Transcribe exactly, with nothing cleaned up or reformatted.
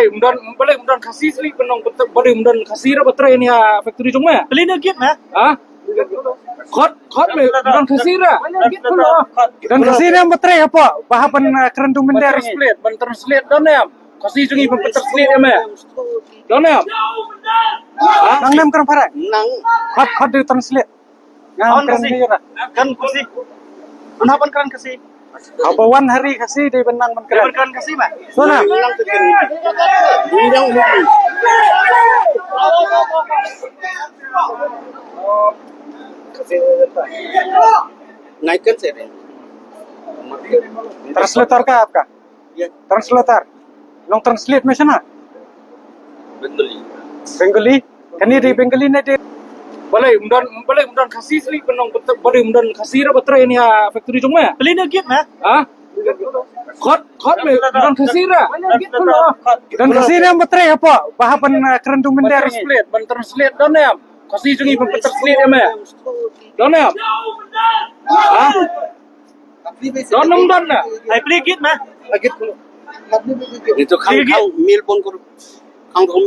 Balei ym don, balei ym don Khasi sli ban long, balei ym don Khasi ruh ba trei ïa factory jong me? Balei ne git me? Ha? Khot, khot me, ym don Khasi ruh. Don Khasi ne em ba trei hapoh, ba hap ban, eh, kren du mynder. Ban translate, ban translate don ne em? Khasi jong ngi ban translate ïa me. Don ne em? Ha? Nang ne em kren phareng? Nang. Khot, khot du translate. Nga kren Khasi. Kan Khasi. Pynhap ban kren Khasi. Haba wan ha ri Khasi dei ban nang ban kren. Ban kren Khasi ba? Sona. Nai kan se. Translator ka apka? Translator. Long translate me shana? Bengali. Bengali. Kane dei Bengali ne dei? Balei ym don, balei ym don Khasi sli ban long, balei ym don Khasi ruh ba trei ïa factory jong me? Balei ne git me? Ha? Khot, khot me, ym don Khasi ruh. Don Khasi ne em ba trei hapoh, ba hap ban, eh, kren du mynder. Ban translate, ban translate don ne em? Khasi jong ngi ban translate ïa me. Don ne em? Ha? Don ne ym don ne? Ai pli git me. Ni tu khang khang mil pon kur. Khang khang